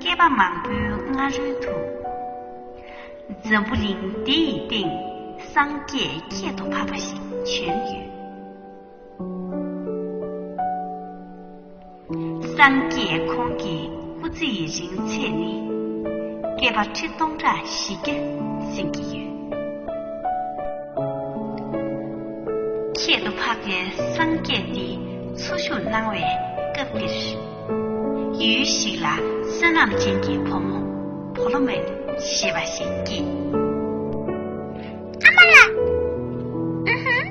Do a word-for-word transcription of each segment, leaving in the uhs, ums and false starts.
བསྐལ་པ་མང་པོའི་སྔ་རོལ་དུ། འཛམ་བུ་གླིང་འདི་ཡི་སྟེང་སངས་རྒྱས་ཁྱད་དུ་འཕགས་པ་ཞིག་བྱོན་ཡོད། སངས་རྒྱས་ཁོང་གི་སྐུ་ཚེ་ཡི་རིང་ཚད་ནི་བསྐལ་པ་ཁྲི་སྟོང་ཕྲག་བཞི་བརྒྱ་ཟིན་གྱི་ཡོད། ཁྱད་དུ་འཕགས་པའི་སངས་རྒྱས་འདི་འཚོ་བཞུགས་གནང་བའི་སྐབས་འདིར། ཡུལ་ཞིག་ལ་བསོད་ནམས་ཅན་གྱི་བུ་མོ་བོ་ལོ་མོན་ཞེས་པ་ཞིག་སྐྱེས། ཨ་མ་ལགས། ཨུ་ཧུམ།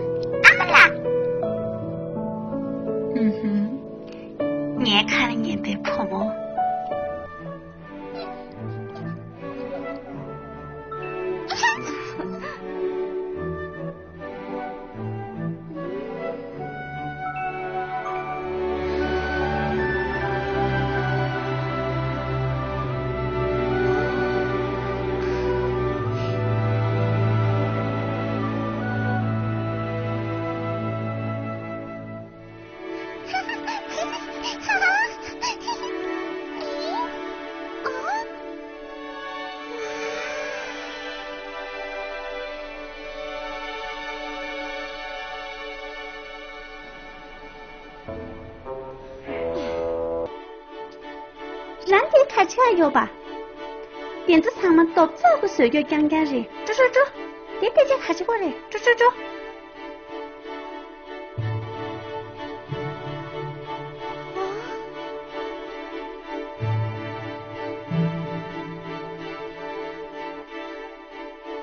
ཨ་མ་ལགས། ཨུ་ཧུམ། ངའི་ཁ་ལ་ཉན་པའི་བུ་མོ། རང་དེ་ག་ཆགས་ཡོད་པ། དེ་ཚོ་ཚང་མ་ལྡོག་ཚ་གི་བཟོས་རྒྱུ་རྐྱང་རྐྱང་རེད། ཀྲོ་ཀྲོ་ཀྲོ། དེ་དཔེ་ཆ་ག་ཆགས་པ་རེད། ཀྲོ་ཀྲོ་ཀྲོ།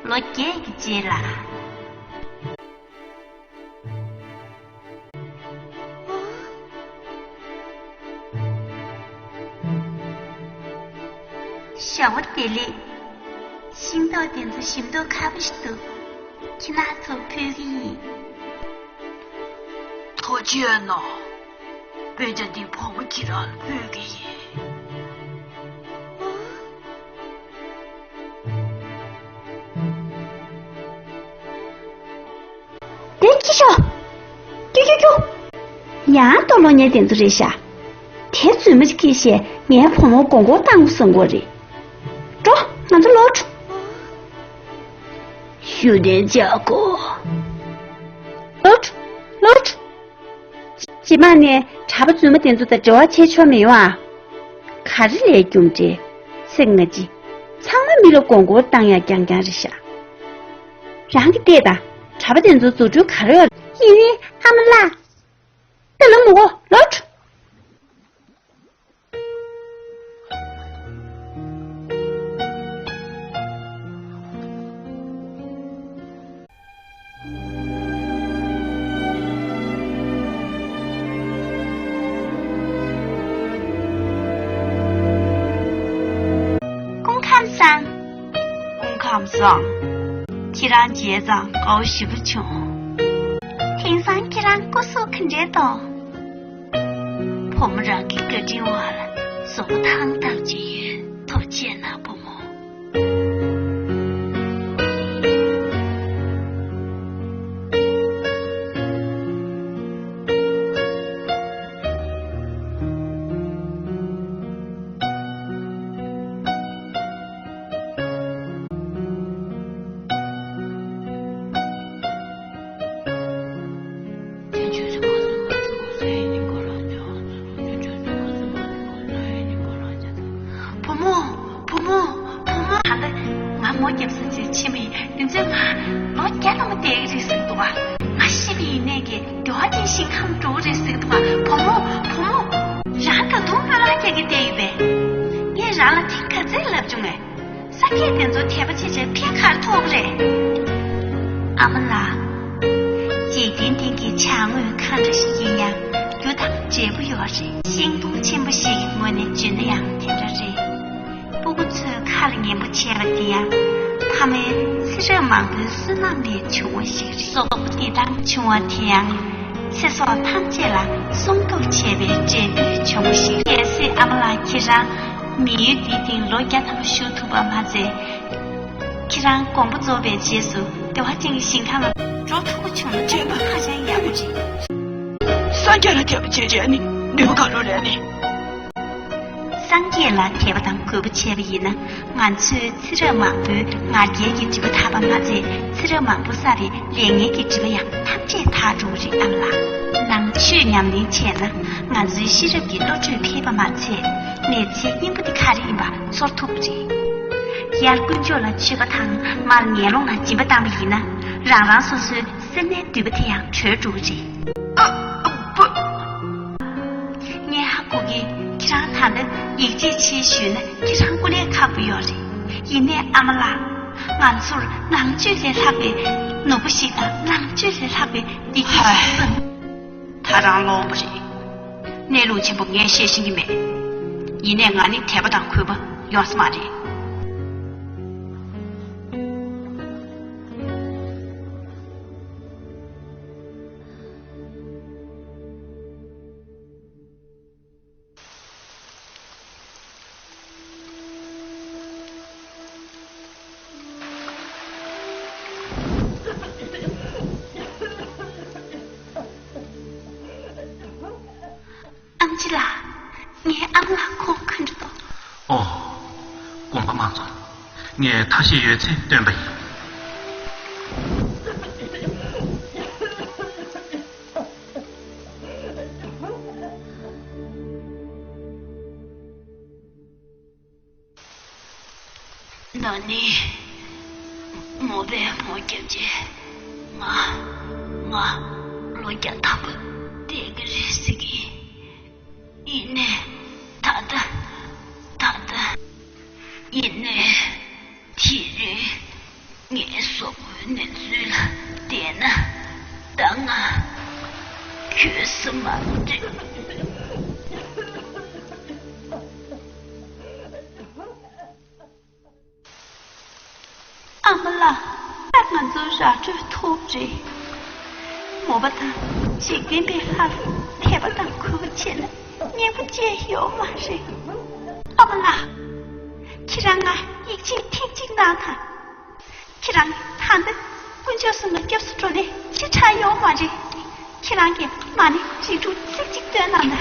ལོ་བརྒྱད་ཀྱི་རྗེས་ལ། ཞོགས་པ་བདེ་ལེགས། ཤིང་ཏོག་དེ་ཚོ་ཞིམ་མདོག་ཁ་པོ་ཞིག་འདུག་ཁྱེད་རང་ཚོར་ཕུལ་གྱི་ཡིན། ཐུགས་རྗེ་གནང་། དཔེ་ཆ་འདི་བུ་མོ་ཁྱེད་རང་ལ་ཕུལ་གྱི་ཡིན། དེ་ཁྱི་ཤོག་ཀྱུ་ཀྱུ་ཀྱུ། ཡང་ལྟོ་ལོ་ཉེ་དེ་ཚོ་རེད་ཤག་དེ་རྫུན་མ་ཅིག་སྐད་བཤད། ངའི་བུ་མོ་མགོ་སྐོར་བཏང་དགོས་བསམ་གྱི་རེད། འགྲོ། ང་ཚོ་ལོག་འགྲོ། ཞུ་གཏན་འཇགས་གོ། ལོག་འགྲོ། ལོག་འགྲོ། རྗེས་མ་ནས་གྲྭ་པ་རྫུན་མ་དེ་ཚོ་དང་འབྲེལ་བ་བྱེད་ཆོག་མི་ཡོང་ཨ། ག་རེ་ལས་རྒྱུ་འབྲས་ཚིག་སྔ་ཕྱི། ཚང་མ་མི་ལ་མགོ་སྐོར་བཏང་ཡག་རྐྱང་རྐྱང་རེད་ཤག་རང་གིས་བལྟས་དང་། གྲྭ་པ་དེ་ཚོ་རྫུ་འཕྲུལ་ག་རེ་ཡོད། ཡིན་ནི་ཨ་མ་ལགས། ད་ལམ་མི་གོ་ལོག་འགྲོ། སྐུ་ཁམས་བཟང་། སྐུ་ཁམས་བཟང་། ཁྱེད་རང་མཇལ་ཙང་དགའ་བོ་ཞེ་པོ་བྱུང་། དེང་སང་ཁྱེད་རང་སྐུ་གཟུགས་ག་འདྲས་འདུག་བུ་མོ་རང་གི་བཀའ་དྲིན་འོག་ལ་གཟུགས་པོ་ཐང་ཐང་ཅིག་ཡོད། ཐུགས་རྗེ་གནང་བུ་མོ། བུ་མོ། བུ་མོ། བུ་མོ། ད་ལྟ་ང་མོ་རྒྱབ་ས་ཅིག་ཕྱིན་པ་ཡིན་དུས་ཚོད་ང་ལོ་བརྒྱ་ལྷག་མ་བསྡད་ཀྱི་རེད་ཟེར་གྱི་འདུག་ག་ང་ཤི་བ་ཡིན་ནའི་གི་བདེ་བ་ཅན་ཞིང་ཁམས་འགྲོ་གི་རེད་ཟེར་གྱི་འདུག་ག་བུ་མོ། བུ་མོ། རང་ད་དུང་སྨོན་ལམ་རྒྱག་གི་བསྡད་ཡོད་པས། ངས་རང་ལ་དེ་ག་ཚོད་ལབ་བྱུང་ངས། ས་སྐྱ་དེ་ཚོ་དད་པ་བྱེད་བྱས་ཕན་ག་རེ་ཐོགས་རེད། ཨ་མ་ལགས། འཇིག་རྟེན་སྟེང་གི་བྱ་དངོས་གང་འདྲ་ཞིག་ཡིན་ཡང་རྒྱུ་དང་འབྲས་བུ་ཡོད་རེད། ཤིང་སྡོང་ཆེན་པོ་ཞིག་གི་ངོས་ནས་བརྗོད་ན་ཡང་དེ་འདྲ་རེད། སྤུ་གུ་ཚོས་ཁ་ལ་ཉན་པོ་བྱས་པ་དེ་ཡང་ཕ་མའི་ཚེ་རབས་མང་པོའི་བསོད་ནམས་ལས་བྱུང་བ་ཞིག་རེད། གཟུགས་པོ་བདེ་ཐང་བྱུང་བ་དེ་ཡང་ཚེ་སྲོག་ཐམས་ཅད་ལ་སྲུང་སྐྱོབ་བྱས་པའི་འབྲས་བུས་བྱུང་བ་ཞིག་གལ་སྲིད་ཨ་མ་ལགས་ཁྱེད་རང་མི་ཡུལ་འདིའི་སྟེང་ལོ་བརྒྱ་ཐམ་པ་བཞུགས་ཐུབ་པ་མ་ཚད། ཁྱེད་རང་དགོངས་པ་རྫོགས་པའི་རྗེས་སུ་བདེ་བ་ཅན་གྱི་ཞིང་ཁམས་ལ་འགྲོ་ཐུབ་པ་བྱུང་ན་དྲན་པ་ཧ་ཅང་ཡག་པོ་རེད། སངས་རྒྱས་ལ་དད་པ་བྱས་བྱས་ནི་ནུས་པ་ག་རེ་རེད་ནི། ས་ སངས་རྒྱས་ལ་དད་པ་དང་གུས་པ་བྱས་པ་ཡིན་ན། ང་ཚོས་ཚེ་རབས་མང་པོའི་ང་རྒྱལ་གྱི་སྒྲིབ་པ་དག་པ་མ་ཚད། ཚེ་རབས་མང་པོ་བསགས་པའི་ལས་ངན་གྱི་སྒྲིབ་པ་ཡང་ཐམས་ཅད་དག་འགྲོ་གི་རེད། ཨ་མ་ལགས། ནང་ཆོས་ཉམས་ལེན་བྱས་ན། ང་ཚོའི་ཤེས་རབ་ཀྱི་བློ་གྲོས་འཕེལ་བ་མ་ཚད། གནས་ཚུལ་སྙིང་པོ་དེ་ག་རེ་ཡིན་པ་ཚོར་ཐུབ་ཀྱི་རེད། ཡར་དཀོན་མཆོག་ལ་མཆོད་པ་དང་མར་ངན་སློང་ལ་སྦྱིན་པ་བཏང་བ་ཡིན་ན། རང་རང་སོ་སོའི་སེར་སྣའི་མདུད་པ་དེ་ཡང་གྲོལ་འགྲོ་གི་རེད། ཨ། ཨ། པ། ངས་ཧ་གོ་གི། ཁྱེད་རང་ད་ལྟ་ཡིད་ཆེས་བྱེད་ཞུས་ན་ཁྱེད་རང་སྐུ་ལས་ཁག་པོ་ཡོད་རེད། ཡིན་ནའི་ཨ་མ་ལགས། ང་ཚོར་ནང་ཆོས་ལས་ལྷག་པའི་ནོར་བུ་ཞིག་དང་ནང་ཆོས་ལས་ལྷག་པའི་བདེ་སྐྱིད་ཞིག་གསུངས། ད་རང་ལོང་པ་རེད། གནས་ལུགས་ཆེན་པོ་ངས་བཤད་ཤེས་ཀྱི་མེད། ཡིན་ནའི་ང་ནི་དད་པ་དང་གུས་པ་ཡོང་ས་མ་རེད། ཨམ་ཆི་ལགས། ངའི་ཨ་མ་ལགས་ཁོང་ག་འདྲ་འདུག་ཨོ། དགོངས་པ་མ་ཚོམས། ངས་ཐབས་ཤེས་ཡོད་ཚད་སྟོན་པ་ཡིན། ན་ནིང་མོ་པས་མོ་བརྒྱབ་རྗེས། ང་ང་ལོ་བརྒྱ་ཐམ་པ་བསྡད་ཀྱི་རེད་ཟེར་གི། ཡིན་ནའི་ད་ལྟ་ད་ལྟ་ཡིན་ནའི་དེ་རིང་ངའི་གཟུགས་པོའི་གནས་ཚུལ་ལ་བལྟས་ན། ད་ང་འགྱོད་ས་མ་རེད། ཨ་མ་ལགས། ད་ང་ཚོ་ར་སྤྲོད་ཐུབ་རེད། མོ་པ་དང་འཇིག་རྟེན་པའི་ལྷ་ལ་དད་པ་དང་གུས་པ་བྱས་ན་སྙིང་པོ་ཅི་ཡང་ཡོད་མ་རེད། ཨ་མ་ལགས། ཁྱེད་རང་ང་ཡིད་ཆེས་ཐེངས་གཅིག་གནང་དང་། ཁྱེད་རང་ད་ལྟ་དཀོན་མཆོག་གསུམ་ལ་སྐྱབས་སུ་འགྲོ་ནས་ཕྱིར་ཐར་ཡོང་མ་རེད། ཁྱེད་རང་གིས་མ་ཎི་རིགས་དྲུག་ཚིག་གཅིག་བཏོན་གནང་དང་།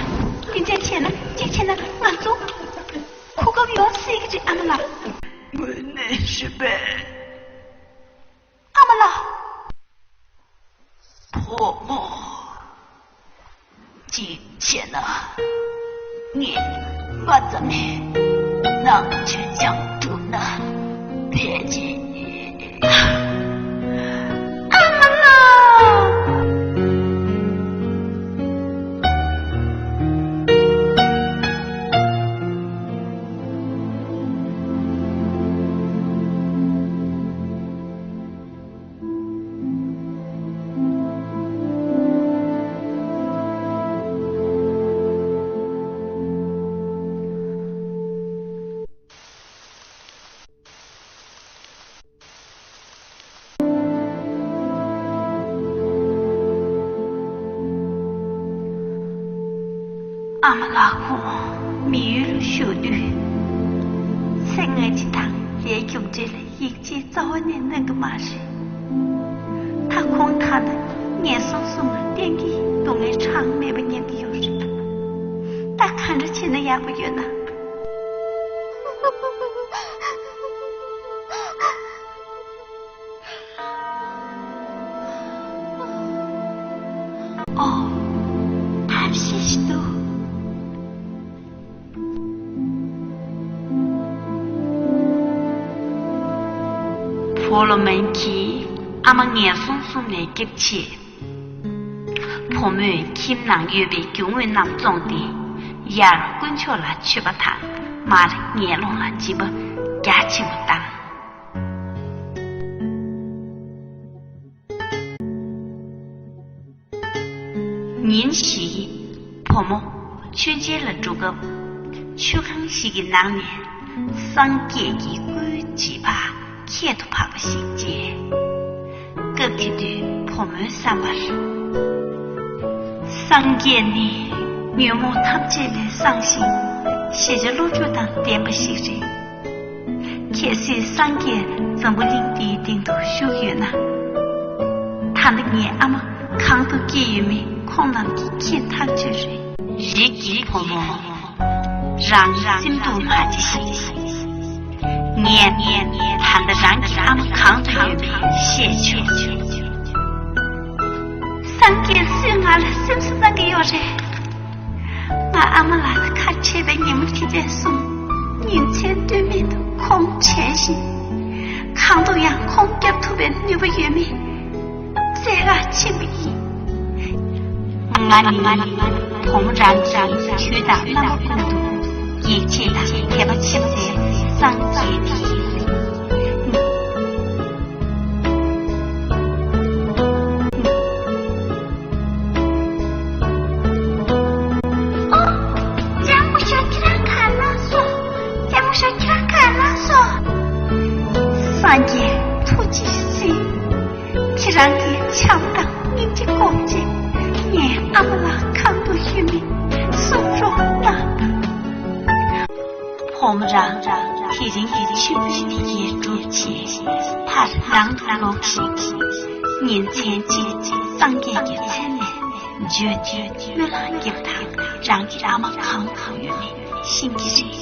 དེ་འདྲ་བྱས་ན་གཅིག་བྱས་ན་ང་ཚོ་གོ་སྐབས་ཡོང་སྲིད་ཀྱི་རེད། ཨ་མ་ལགས། དངོས་གནས་ཞུས་པས། ཨ་མ་ལགས། བུ་མོ། གཅིག་བྱས་ན་ངས་མ་རྩ་ནས་ནང་ཆོས་སྦྱང་ཐུབ་ན་ཕལ་ཆེར། ཨ་མ་ལགས། ཨ་མ་ལགས་ཁོང་མི་ཡུལ་ལ་བཞུགས་དུས། ཚེ་སྔ་ཕྱི་དང་ལས་རྒྱུ་འབྲས་ལ་ཡིད་ཆེས་རྩ་བ་ནས་གནང་གི་མ་རེད། ད་ཁོང་ད་ལྟ་ངན་སོང་གསུམ་ལ་གཏན་གྱི་སྡུག་བསྔལ་གྲངས་མེད་པ་མྱོང་གི་ཡོད་རེད། ད་ག་འདྲ་བྱས་ན་ཡག་པོ་ཡོད་ན། ཨོ། ཐབས་ཤེས་ཤིག་འདུག་ཕོ་ལོ་མོན་གྱིས་ཨ་མ་ངན་སོང་གསུམ་ནས་སྐྱོབ་ཆེད། བུ་མོས་ཁྱིམ་ནང་ཡོད་པའི་རྒྱུ་དངོས་རྣམས་བཙོངས་ཏེ། ཡར་དཀོན་མཆོག་ལ་མཆོད་པ་དང་མར་ངན་སློང་ལ་སྦྱིན་པ་རྒྱ་ཆེན་པོ་བཏང་། ཉིན་ཞིག་བུ་མོ་མཆོད་མཇལ་ལ་འགྲོ་སྐབས། མཆོད་ཁང་ཞིག་གི་ནང་ནས་སངས་རྒྱས་ཀྱི་སྐུའི་བྱིས་པ་ཁྱད་དུ་འཕགས་པ་ཞིག་མཇལ། སྐབས་དེ་དུས་བུ་མོའི་བསམ་པར། སངས་རྒྱས་ནི་ཉོན་མོངས་ཐམས་ཅད་ལས་སངས་ཤིང་། ཤེས་བྱ་བློ་གྲོས་དང་ལྡན་པ་ཞིག་རེད། གལ་སྲིད་སངས་རྒྱས་འཛམ་བུ་གླིང་འདིའི་སྟེང་དུ་བཞུགས་ཡོད་ན། ད་ལྟ་ངའི་ཨ་མ་གང་དུ་སྐྱེས་ཡོད་མེད་ཁོང་རྣམས་ཀྱིས་མཁྱེན་ཐག་ཆོད་རེད། རིགས་ཀྱི་བུ་མོ། རང་སེམས་སྡུག་མ་བྱེད་ཞིག་ངས་ད་ལྟ་རང་གི་ཨ་མ་གང་དུ་ཡོད་མེད་ཤེས་བྱུང་། སངས་རྒྱས་སུས་ང་ལ་སེམས་གསོ་གནང་གི་ཡོད་རེད། ང་ཨ་མ་ལགས་ལ་ཁ་ཕྱེ་བའི་ཉིན་མོ་དེ་རྗེས་སོང་། ཉིན་མཚན་ལྟོས་མེད་དུ་ཁོང་བྱས་ཤིང་། གང་དུ་ཡང་ཁོང་བསྐྱབ་ཐུབ་པའི་ནུས་པ་ཡོད་མེད་བཙལ་ག་ཕྱིན་པ་ཡིན། ང་ནི་བུ་མོ་རང་གི་དུས་དང་རྣམ་པ་ཀུན་ཏུ་ཡིད་ཆེས་དང་དད་པ་ཆེ་བའི་སངས་རྒྱས་དེ་ཡིན། ཨོ། ལྕམ་མོ་ཤོ་ཁྱེད་རང་ག་ལ་སོང་། ལྕམ་མོ་ཤོ་ཁྱེད་རང་ག་ལ་སོང་། སངས་རྒྱས་ཐུགས་རྗེ་གཟིགས། ཁྱེད་རང་གིས་བྱམས་དང་སྙིང་རྗེ་སྒོམ་བྱས་ངའི་ཨ་མ་ལགས་གང་དུ་ཡོད་མེད་གསུང་རོགས་གནང་དང་། བུ་མོ་རང་དེ་རིང་གི་མཆོད་འབུལ་དེ་ཡིས་གྲུབ་ཆེ། ཕར་ནང་དུ་ལོག་ཤིག་ཉིན་མཚན་གཅིག་སངས་རྒྱས་ཀྱི་མཚན་ལས་བརྗོད་དེ་སྨོན་ལམ་རྒྱབ་དང་། རང་གི་ཨ་མ་གང་དུ་ཡོད་མེད་ཤེས་ཀྱི་རེད།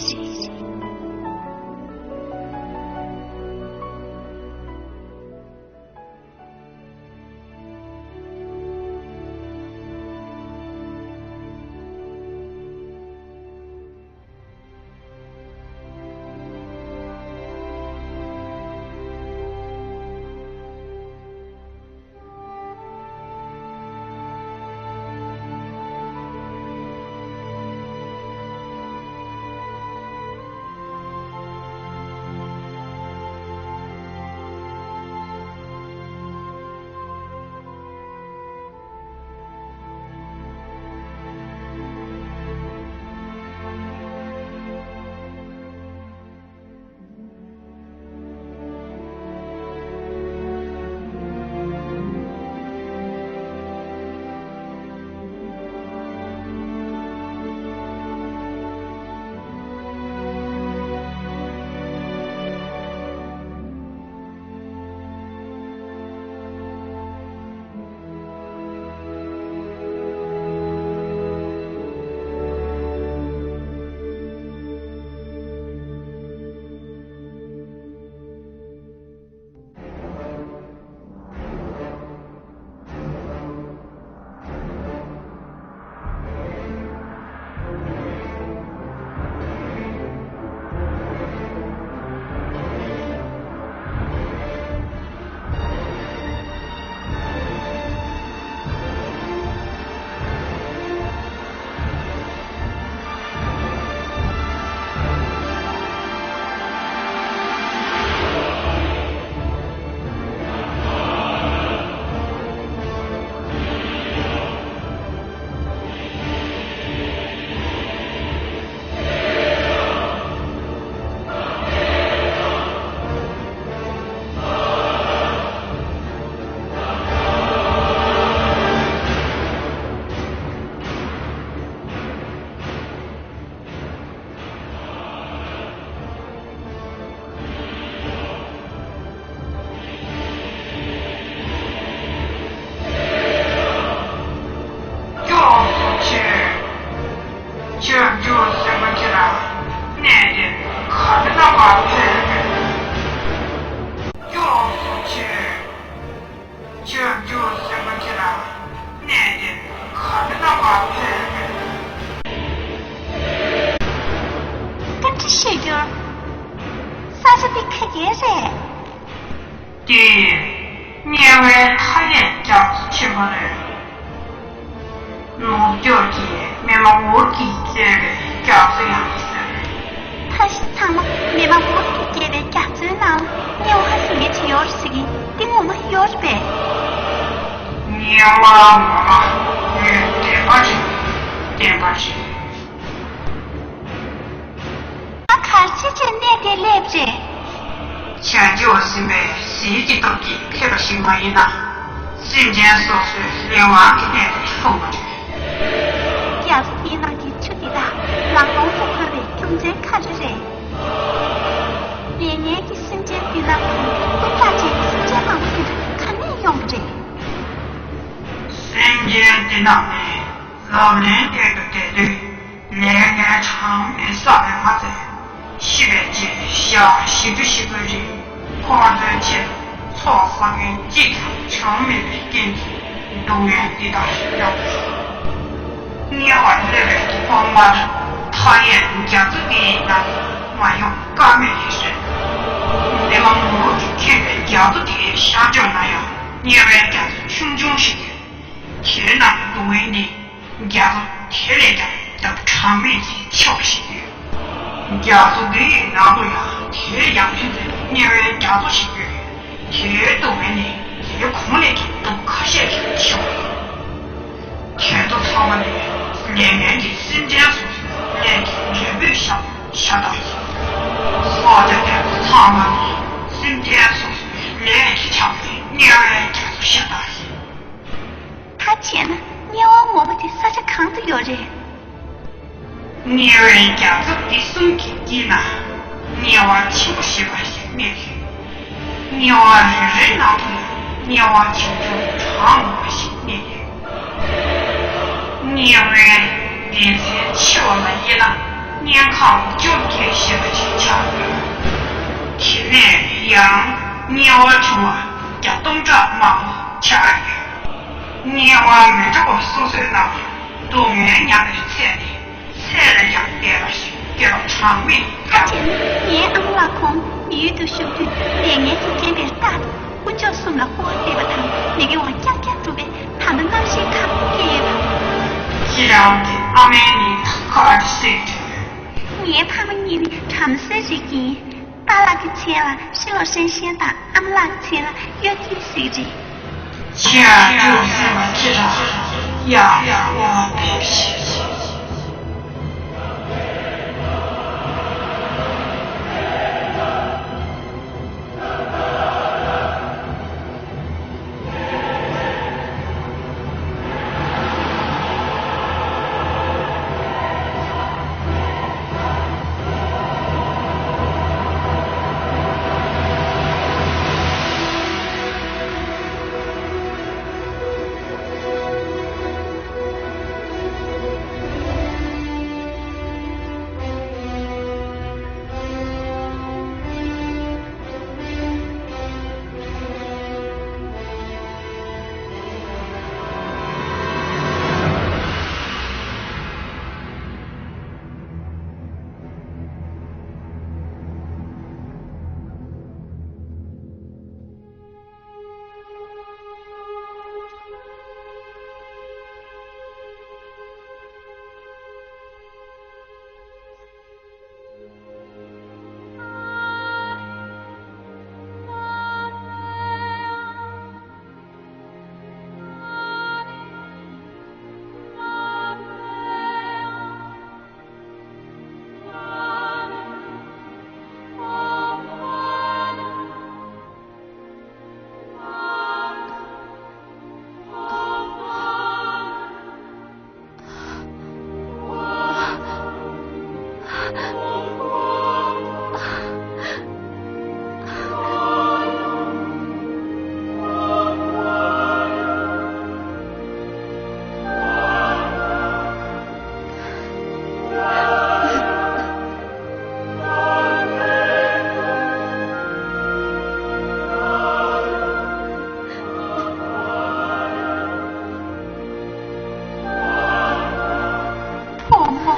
སྐྱོབ་ཐུབ་ཆེ། སྐྱབས་འཇུག་ཟེར་མ་ཁྱེད་རང་གནས་དེ་ག་དེ་ན་མ་ཕེབས་པས། སྐྱོབ་ཐུབ་ཆེ། སྐྱབས་འཇུག་ཟེར་མ་ཁྱེད་རང་གནས་དེ་ག་དེ་ན་མ་ཕེབས་པས། བཀའ་འདྲི་ཞུ་རྒྱུར། ས་ཆ་འདི་ག་གེ་རེད། དེ་དམྱལ་བའི་མཐའ་ཡས་རྒྱ་མཚོ་ཆེན་པོ་རེད། ནུབ་ཕྱོགས་ཀྱི་མི་མ་འོར་གྱིས་གཙོས་པའི་རྒྱ་མཚོ་ཡང་ཟེར། མཐའ་བཞི་ཚང་མ་མི་མ་འོར་གྱིས་གཙོས་པའི་རྒྱ་མཚོའི་ནང་ལ་དམྱལ་བ་ཟེར་མཁན་ཅིག་ཡོད་རེད་ཟེར་གྱིན། འདི་ངོ་མ་ཡོད་རེད་པས། དམྱལ་བ་ངོ་མ་ཡོད་བདེན་པ་རེད། བདེན་པ་རེད། ང་གར་ཆེ་ཆེ་གནས་དེ་སླེབས་རེད། བྱང་ཆུབ་སེམས་དཔའི་ཟིལ་གྱིས་གཏུབས་ཀྱིས་ཕེབས་པ་ཞིག་མ་ཡིན་ན། སེམས་ཅན་སོ་སོའི་ལས་དབང་གི་གནས་དེ་ལྷུང་བ་རེད། རྒྱ་མཚོ་དེའི་ནང་གི་ཆུ་དེ་དག་ལག་སྟོང་དུ་འཁོར་བའི་རྒྱུ་མཚན་ག་རེ་རེད། ལས་ངན་གྱི་སེམས་ཅན་དེ་དག་གི་སྟོབས་དྲག་ཅན་གྱི་སེམས་ཅན་མང་པོ་དེ་དག་ག་ནས་ཡོང་གི་རེད། སེམས་ཅན་དེ་དག་ནི་ལམ་རིམ་སྟེང་དུ་བསྡད་དུས། ལས་ངན་གྲངས་མེད་བསགས་པས་མ་ཚད། ཤི་བའི་རྗེས་ཞག་བཞི་བཅུ་ཞེ་དགུའི་རིང་ཁོ་ཚོའི་ཆེད་དུ་ཚོགས་བསགས་མཁན་གཅིག་ཀྱང་བྱུང་མེད་པའི་རྐྱེན་གྱིས་སྡུག་བསྔལ་འདི་ལྟར་མྱོང་། དམྱལ་བར་སླེབས་པའི་ཐོག་མར་ཐག་ཉེ་རྒྱ་མཚོ་འདིའི་ནང་མ་ཡོང་ཀ་མེད་ཀྱི་བཟོས། མི་མང་མང་གིས་ཁེངས་པའི་རྒྱ་མཚོ་དེའི་ཤར་ཕྱོགས་ན་ཡང་དམྱལ་བའི་རྒྱ་མཚོ་ཆུང་ཆུང་ཞིག་ཡོད། དེའི་ནང་སྡུག་བསྔལ་ནི། རྒྱ་མཚོ་དེ་ལས་ཀྱང་སྟབས་གྲངས་མེད་ཀྱིས་ཆེ་བ་ཞིག་ཡོད། རྒྱ་མཚོ་འདིའི་ནང་དུ་ཡང་དེའི་ཡང་ཕན་ཚུན་དམྱལ་བའི་རྒྱ་མཚོ་ཞིག་ཡོད། དེའི་སྡུག་བསྔལ་ནི་དེའི་གོང་ལས་ཀྱང་སྟབས་ཁ་ཤས་ཀྱིས་ཆེ་བ་ཡིན། དེ་ཚོ་ཚང་མ་ནི་ལས་ངན་གྱི་སེམས་ཅན་སོ་སོའི་ལས་ཀྱི་འབྲས་བུས་བཞག་པའི་ཤ་སྟག་ཡིན། སྲོག་ཆགས་དེ་ཚོ་ཚང་མ་ནི་སེམས་ཅན་སོ་སོའི་ལས་ཀྱིས་ཆགས་པའི་དམྱལ་བའི་རྒྱ་མཚོ་ཤ་སྟག་ཡིན། ད་བྱས་ན་དམྱལ་བ་ངོ་མ་དེ་ས་ཆ་གང་དུ་ཡོད་རེད། དམྱལ་བའི་རྒྱ་མཚོ་འདི་གསུམ་གྱི་དཀྱིལ་ན་དམྱལ་བ་ཆེན་པོ་ཞེས་པ་ཞིག་གནས་ཡོད། དམྱལ་བ་རེ་རེའི་ནང་དུ་ཡང་དམྱལ་བ་ཆུང་ཆུང་གྲངས་མང་པོ་ཞིག་གནས་ཡོད། དམྱལ་བའི་སྡེ་ཚན་ཆེ་བ་ལ་དབྱེ་ན་དམྱལ་ཁམས་བཅོ་བརྒྱད་ཞེས་པ་ཞིག་ཆགས་ཡོད། དེ་ནས་ཡང་དམྱལ་བ་ཆུང་བ་བརྒྱ་སྟོང་ཕྲག་མང་པོ་ཆགས་ཡོད། དམྱལ་བ་མི་འདྲ་བ་སོ་སོའི་ནང་སྡུག་བསྔལ་མྱངས་པའི་ཚད་ནི་ཚད་ལས་ཀྱང་འདས་པ་ཞིག་སྐྱེ་བ་གྲངས་མེད་ད་བྱས་ན་ངའི་ཨ་མ་ལགས་ཁོང་མི་ཡུལ་དུ་བཞུགས་དུས་ལས་ངན་གྱིས་བརྒྱན་པའི་རྟགས་དང་དཀོན་མཆོག་གསུམ་ལ་སྐུར་བ་འདེབས་པ་དང་མི་དགེ་བ་རྐྱང་རྐྱང་བསྒྲུབས་པས་ད་ལྟ་རྣམ་ཤེས་ཁ་སྐྱེས་ཡོད་པ། ཁྱེད་རང་གི་ཨ་མའི་མིང་ག་རེ་ཟེར་གྱི་ཡོད། ངའི་ཕ་མ་གཉིས་ནི་བྲམ་ཟེ་རིགས་ཡིན། པཱ་ལགས་ཀྱི་མཚན་ལ་ཤི་ལོ་ཧྲེང་ཤན་དང་ཨ་མ་ལགས་ཀྱི་མཚན་ལ་གཡོ་ཐིན་ཟེར་གྱི་རེད། ཁྱེད་ཨ་ཅོ་སེམས་པ་ཁྱེད་རང་ཡག་ཡག་ངོ་ཕེབས་ཤིག་བུ་མོ།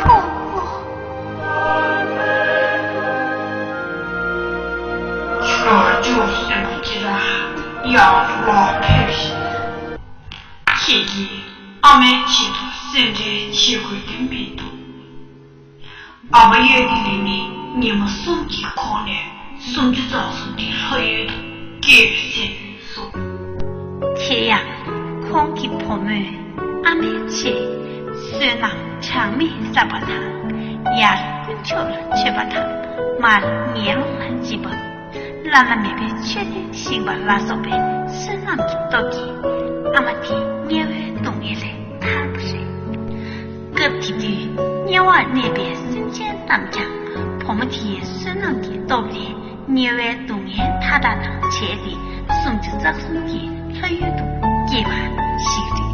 བུ་མོ། ཁྱོད་ཅུང་སེམས་པ་ཅི་ར་ཡག་ལོག་ཕེབས་ཤིག་ཁྱེད་ཀྱིས་ཨ་མའི་ཆེད་དུ་སེམས་ཁྲལ་བྱེད་དགོས་དོན་མི་འདུག་ཨ་མ་གཡོ་ཐིན་ནི་ཉི་མ་གསུམ་གྱི་གོང་ནས་སུམ་ཅུ་རྩ་གསུམ་གྱི་ལྷ་ཡུལ་དུ་སྐྱེས་ཟིན་སོང་། དེ་ཡང་ཁོང་གི་བུ་མོས་ཨ་མའི་ཆེད་བསོད་ནམས་གྲངས་མེད་བསགས་པ་དང་། ཡར་དཀོན་མཆོག་ལ་མཆོད་པ་དང་མར་ངན་སློང་ལ་སྦྱིན་པ། བླ་ན་མེད་པའི་མཆོད་རྟེན་བཞེངས་པ་ལ་སོགས་པའི་བསོད་ནམས་ཀྱི་སྟོབས་ཀྱིས་ཨ་མ་དེ་དམྱལ་བའི་སྡུག་བསྔལ་ལས་ཐར་པ་རེད། སྐབས་དེ་དུས་དམྱལ་བར་གནས་པའི་སེམས་ཅན་རྣམས་ཀྱང་བུ་མོ་དེའི་བསོད་ནམས་ཀྱི་སྟོབས་ལས་དམྱལ་བའི་སྡུག་བསྔལ་མཐའ་དག་དང་བྲལ་ཏེ་སུམ་ཅུ་རྩ་གསུམ་གྱི་ལྷ་ཡུལ་དུ་སྐྱེས་པ་ཞིག་རེད།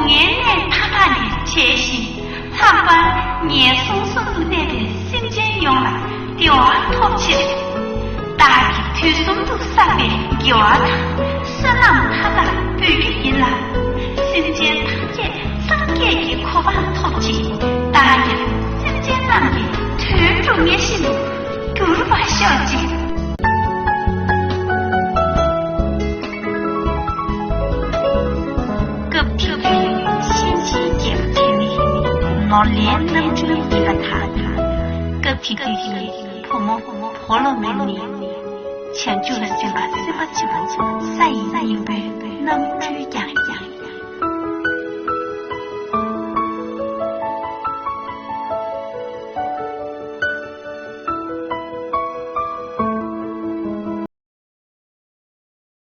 ངའི་གནས་མཐའ་དག་ནས་བྱས་ཤིང་། ལྷག་པར་ངན་སོང་གསུམ་དུ་གནས་པའི་སེམས་ཅན་ཡོངས་ལ་བདེ་བ་ཐོབ་ཕྱིར། བདག་གིས་དུས་གསུམ་དུ་བསགས་པའི་དགེ་བ་དང་བསོད་ནམས་མཐའ་དག་འབུལ་རྒྱུ་ཡིན་ལ། སེམས་ཅན་ཐམས་ཅད་སངས་རྒྱས་ཀྱི་གོ་འཕང་ཐོབ་ཅིང་། བདག་ཀྱང་སེམས་ཅན་རྣམས་ཀྱི་དོན་སྒྲུབ་མཁན་ཞིག་ཏུ་འགྱུར་བར་ཤོག་ཅིག། སྐབས་དེ་དུས་གཤིན་རྗེའི་རྒྱལ་པོ་དེ་ནི་ནོར་ལྷའི་རྣམ་སྤྲུལ་ཡིན་པ་དང་། སྐབས་དེ་དུས་ཀྱི་བུ་མོ་ཕོ་ལོ་མོན་ནི་བྱང་ཆུབ་སེམས་དཔའ་སེམས་དཔའ་ཆེན་པོ་ས་ཡི་སྙིང་པོའི་རྣམ་སྤྲུལ་ཀྱང་